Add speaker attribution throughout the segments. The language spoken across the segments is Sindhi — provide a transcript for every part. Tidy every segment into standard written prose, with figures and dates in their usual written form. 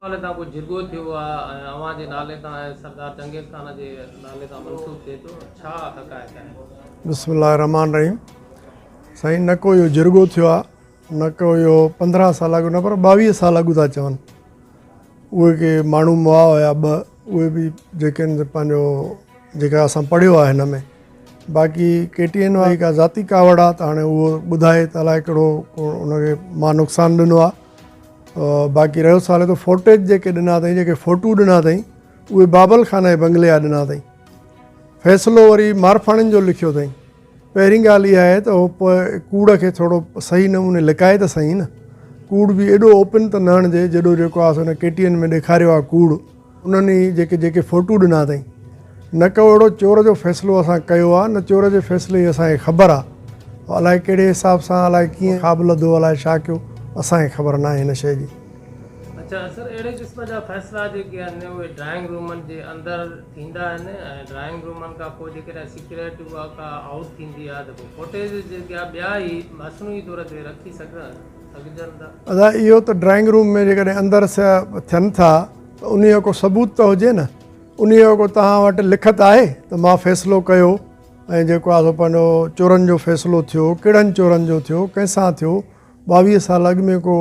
Speaker 1: حوالي تان ڪو جرڳو ٿيو آ ۽ اوهان جي نالي تان ۽ سردار چنگيز خان جي نالي تان منسوب ٿئي ٿو ڇا حقائق آهن؟
Speaker 2: بسم الله الرحمٰن الرحيم سائين نه ڪو اهو جرڳو ٿيو آ نه ڪو اهو 15 سال اڳ نه پر 22 سال اڳ ٿا چون اهي ڪي ماڻهو مئا هيا ٻه اهي به جيڪي آهن پنهنجو جيڪا اسان پڙهيو آ هن ۾ باقي ڪي ٽي اين واري ڪا ذاتي ڪاوڙ آ ته هاڻي اهو ٻڌائي ته الائي ڪهڙو ان کي مان نقصان ڏنو آ باقي رهيو سوال ته فوٽيج جيڪي ڏنا اٿئي جيڪي فوٽو ڏنا اٿئي اهي بابل خان جي بنگلي جا ڏنا اٿئي فيصلو وري مارفاڻين جو لکيو اٿئي پهرين ڳالهه اها آهي ته هو پوء ڪوڙ کي ٿورو صحيح نموني لڪائي ته صحيح نه ڪوڙ به ايڏو اوپن ته نه هڻجي جيڏو جيڪو آهي سو هن ڪي ٽي اين ۾ ڏيکاريو آهي ڪوڙ انهن ئي جيڪي جيڪي فوٽو ڏنا اٿئي نه ڪو اهڙو چور جو فيصلو اسان ڪيو آهي نه چور جي فيصلي جي اسان کي خبر آهي الائي ڪهڙي حساب سان الائي ڪيئن خواب لڌو الائي ڇا ڪيو اسان کي خبر ناهي هن شيء جي.
Speaker 1: اڇا سر اهڙي قسم جا فيصلا جيڪي آهن اهي ڊرائنگ رومن جي اندر ٿيندا آهن ۽ ڊرائنگ رومن کان پوء جيڪڏهن سيڪريٽ اها ڪا آئوٽ ٿيندي آهي ته پوء فوٽيج جيڪي آهي ٻيا ئي مصنوعي طور تي رکي سگهن سگهجن ٿا.
Speaker 2: ادا اهو ته ڊرائنگ روم ۾ جيڪڏهن اندر ٿين ٿا ته انهي جو ڪو ثبوت ته هجي نه انهي جو ڪو توهان وٽ لکت آهي ته مان فيصلو ڪيو ۽ جيڪو آهي سو پنهنجو چورن جو فيصلو ٿيو ڪهڙن چورن جو ٿيو ڪنهن سان ٿيو 22 سال اڳ ۾ ڪو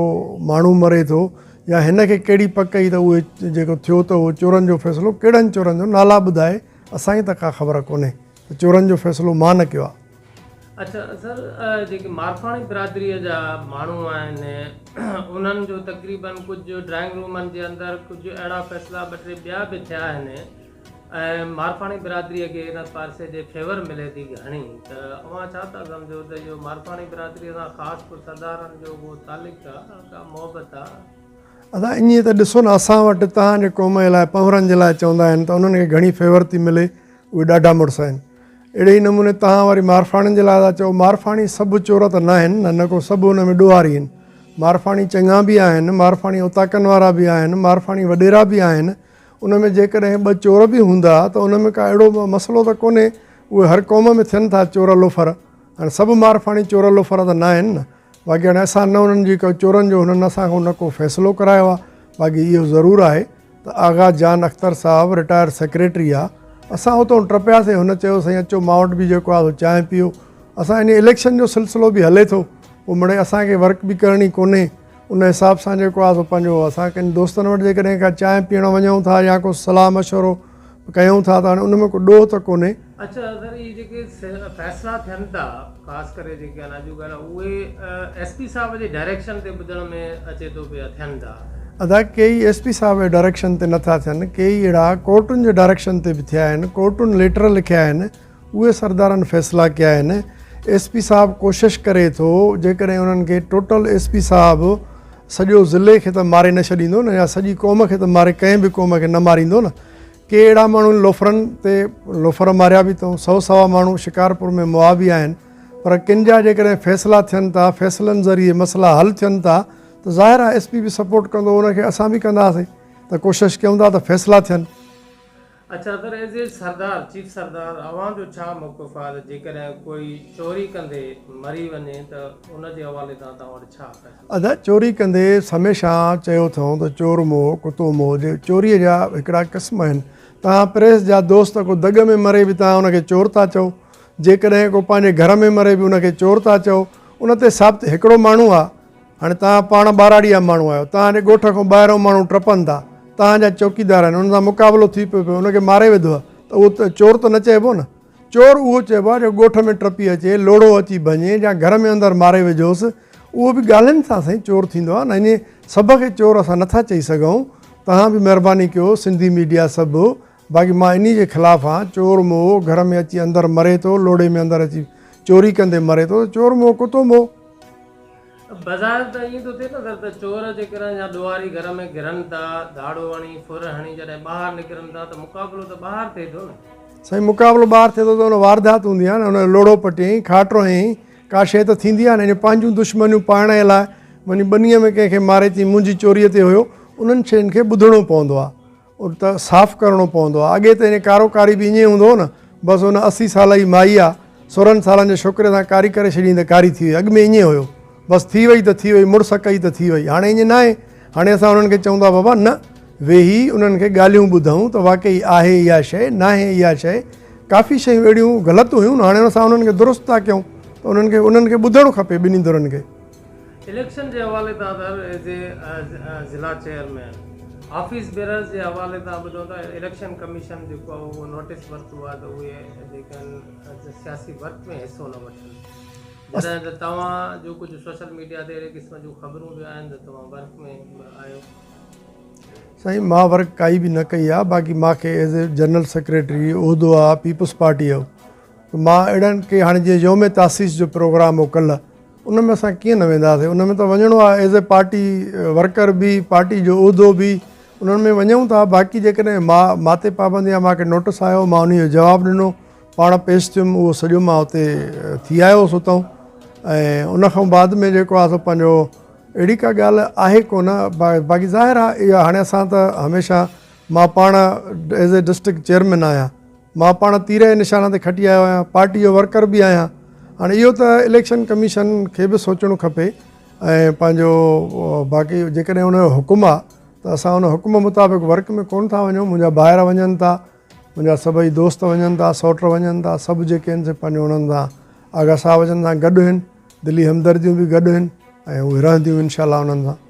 Speaker 2: ماڻهو مري ٿو يا هن کي ڪهڙي پڪ ئي ته اهي جيڪو ٿيو ته اهو چورن جو فيصلو ڪهڙن چورن جو نالا ٻڌائي اسان کي ته ڪا خبر ڪونهي ته چورن جو فيصلو مان نه ڪيو آهي.
Speaker 1: اڇا سر جيڪي مارفاڻي برادري جا ماڻهو آهن انهن جو تقريبن ڪجهه ڊرائنگ رومن جي اندر ڪجهه اهڙا فيصلا ٻه ٽي ٻيا به ٿيا آهن ۽ مارفاڻي برادري کي ان پارسي جي فيور ملي ٿي گهڻي ته اوهان ڇا ٿا سمجهو ته اهو مارفاڻي برادري سان خاص ڪو سردارن جو ڪو تعلق آ ڪا محبت آ؟
Speaker 2: ادا ائين ته ڏسو نه اسان وٽ توهان جي قوم جي لاء پنهورن جي لاء چوندا آهن ته انهن کي گهڻي فيور ٿي ملي اهي ڏاڍا مڙس آهن اهڙي ئي نموني توهان وري مارفاڻين جي لاء ٿا چئو، مارفاڻي سڀ چور ته ناهن نه نه ڪو سڀ ان ۾ ڏوهاري آهن. مارفاڻي چڱا به آهن، مارفاڻي اوطاقن وارا به آهن، مارفاڻي وڏيرا به آهن، ان ۾ جيڪڏهن ٻه چور به هوندا ته ان ۾ ڪا اهڙو مسئلو ته ڪونهي، اهي هر قوم ۾ ٿين ٿا چور لوفر، هاڻي سڀ مارفاڻي چور لوفر ته ناهن نه، باقي هاڻي اسان نه انهن جي چورن جو هنن اسان کان نه ڪو فيصلو ڪرايو آهي، باقي اهو ضرور آهي ته آغا جان اختر صاحب رٽائرڊ سيڪريٽري آ اسان اتو ٽپياسين هن چيو سائين اچو مان وٽ به جيڪو آ سو چانهه پيئو اسان انهي اليڪشن جو سلسلو به هلي ٿو پوء مڙئي اسان کي ورڪ به ڪرڻي ڪونهي ان حساب سان جيڪو آ سو پنهنجو اسان ڪن دوستن وٽ جيڪڏهن ڪا چانهه پيئڻ وڃون ٿا يا ڪو صلاح مشورو ڪيون ٿا ته هاڻي ان ۾ ڪو ڏوهه ته ڪونهي.
Speaker 1: اڇا سر اهي جيڪي فيصلا ٿين ٿا خاص ڪري جيڪي آهن اڄ ڪلهه اهي ايس پي صاحب جي ڊائريڪشن تي ٻڌڻ ۾ اچي ٿو پيا ٿين ٿا.
Speaker 2: ادا ڪيئي ايس پي صاحب جي ڊائريڪشن تي نٿا ٿين ڪيئي اهڙا ڪورٽن جي ڊائريڪشن تي به ٿيا آهن ڪورٽن ليٽر لکيا آهن اهي سردارن فيصلا ڪيا آهن ايس پي صاحب ڪوشش ڪري ٿو جيڪڏهن انهن کي ٽوٽل ايس پي صاحب سڄو ضلعي کي ته ماري نه ڇڏيندو نه يا سڄي قوم کي ته ماري ڪنهن به قوم کي نه ماريندو نه ڪي اهڙا ماڻهو لوفرن تي لوفر ماريا به اٿئون سو سوا ماڻهو شڪارپور ۾ مئا به آهن پر ڪن جا جيڪڏهن فيصلا ٿين ٿا فيصلن ذريعي مسئلا حل ٿين ٿا ته ظاهر آهي ايس پي به سپورٽ ڪندو ان کي اسان به ڪنداسين ته ڪوشش ڪيون ٿا ته فيصلا ٿين.
Speaker 1: اڇا سر ايز اي سردار چيف سردار اوهان جو ڇا موقف آهي ته جيڪڏهن ڪوئي چوري ڪندي مري وڃي ته ان جي حوالي سان توهان وٽ ڇا فيصلو
Speaker 2: ادا چوري ڪندي هميشه چيو اٿئون ته چور موهه ڪتو موهه جي چوري جا هڪڙا قسم آهن توهان پريس جا دوست ڪو دڳ ۾ مري به توهان ان کي چور ٿا چئو جيڪڏهن ڪو پنهنجي گهر ۾ مري به ان کي چور ٿا چئو ان تي ثابت هڪڙو ماڻهو آهي هاڻي توهان پاڻ ٻهراڙيء جا ماڻهو آهيو، توهان جي ڳوٺ کان ٻاهرئون ماڻهو ٽپن ٿا، توهان جا چوڪيدار آهن، انهن سان مقابلو ٿي پيو پيو، ان کي ماري وڌو ته اهو ته چور ته نه چئبو نه. چور اهو چئبو آهي جيڪو ڳوٺ ۾ ٽپي اچي، لوڙهو اچي ڀڃي يا گهر ۾ اندر ماري وجهوس، اهو به ڳالهين سان سائين چور ٿيندو آهي نه، ائين سڀ کي چور اسان نٿا چئي سگهون، توهان به مهرباني ڪيو سنڌي ميڊيا سڀ، باقي مان انهي جي خلاف آهيان، چور موهو گهر ۾ اچي اندر مري ٿو، لوڙهي ۾ اندر اچي چوري ڪندي مري ٿو ته چور موهو ڪتو موهو.
Speaker 1: بظاهر ته ائين ٿو ٿئي نه سر ته چور جيڪڏهن يا ڏوهاري گهر ۾ گهرن ٿا، ڌاڙو هڻي، ڦر هڻي جڏهن ٻاهر نڪرن ٿا ته مقابلو ته ٻاهر ٿئي ٿو نه.
Speaker 2: سائين مقابلو ٻاهر ٿئي ٿو ته ان واردات هوندي آهي نه، ان جو لوڙهو پٽيائين، کاٽ هنيائين، ڪا شيء ته ٿيندي آهي نه، ائين پنهنجون دشمنيون پائڻ جي لاء وڃي ٻنيء ۾ ڪنهن کي ماري چئين منهنجي چوريء تي هيو، انهن شين کي ٻڌڻو پوندو آهي. ته صاف ڪرڻو پوندو آ. اڳي ته ائين ڪارو ڪاري به ائين هوندو هو نه، بس ان 80 سال جي مائي آ، 16 سالن جي ڇوڪري سان ڪاري ڪري ڇڏيائين ته ڪاري ٿي وئي. اڳ ۾ ائين هيو. بس ٿي وئي ته ٿي وئي، مڙس ڪئي ته ٿي وئي. هاڻي ائين ناهي. هاڻي اسان انهن کي چئون ٿا بابا نه ويهي انهن کي ڳالهيون ٻڌون ته واقعي آهي اها شيء ناهي اها شيء ڪافي شيون اهڙيون غلط هيون هاڻي اسان انهن کي درست ٿا ڪيون ته انهن کي انهن کي ٻڌڻ کپي ٻنهي ڌرن کي.
Speaker 1: اليڪشن جي حوالي تان سر ايز اي ضلع چيئرمين آفيس بيررز جي حوالي تان ٻڌون ته اليڪشن ڪميشن جيڪو آهي اهو نوٽيس ورتو آهي ته اهي جيڪي آهن سياسي ورڪ ۾ حصو نه وٺن جڏهن ته توهان جو ڪجهه سوشل ميڊيا تي اهڙي قسم جون خبرون به آهن ته توهان ورڪ ۾ آهيو.
Speaker 2: سائين مان ورڪ ڪائي به نه ڪئي آ باقي مان کي ايز اي جنرل سيڪريٽري عهدو آ پيپلز پارٽي جو ته مان اهڙن کي هاڻي جيئن يوم تاسيس جو پروگرام هو ڪلهه ان ۾ اسان ڪيئن نه وينداسين ان ۾ ته وڃڻو آ ايز اي پارٽي ورڪر به پارٽي جو عهدو به انهن ۾ وڃون ٿا باقي جيڪڏهن مان مان تي پابندي آ مان کي نوٽس آيو مان انهي جو جواب ڏنو پاڻ پيش ٿيم اهو سڄو مان اتي ٿي آيو هوس اتان ۽ ان کان بعد ۾ جيڪو آ سو پنهنجو اهڙي ڪا ڳالهه آهي ڪونه باقي ظاهر آ اها هاڻي اسان ته هميشه مان پاڻ ايز اي ڊسٽرڪٽ چيئرمين آهيان مان پاڻ تير جي نشان تي کٽي آيو آهيان پارٽي جو ورڪر به آهيان هاڻي اهو ته اليڪشن ڪميشن کي به سوچڻو کپي ۽ پنهنجو باقي جيڪڏهن ان جو حڪم آ ته اسان ان حڪم مطابق ورڪ ۾ ڪونه ٿا وڃون منهنجا ڀائر وڃن ٿا منهنجا سڀئي دوست وڃن ٿا، سئوٽ وڃن ٿا، سڀ جيڪي آهن سي پنهنجو انهن سان آغا صاحب جن سان گڏ آهن، دلي همدرديون به گڏ آهن ۽ اهي رهنديون انشاء الله انهن سان.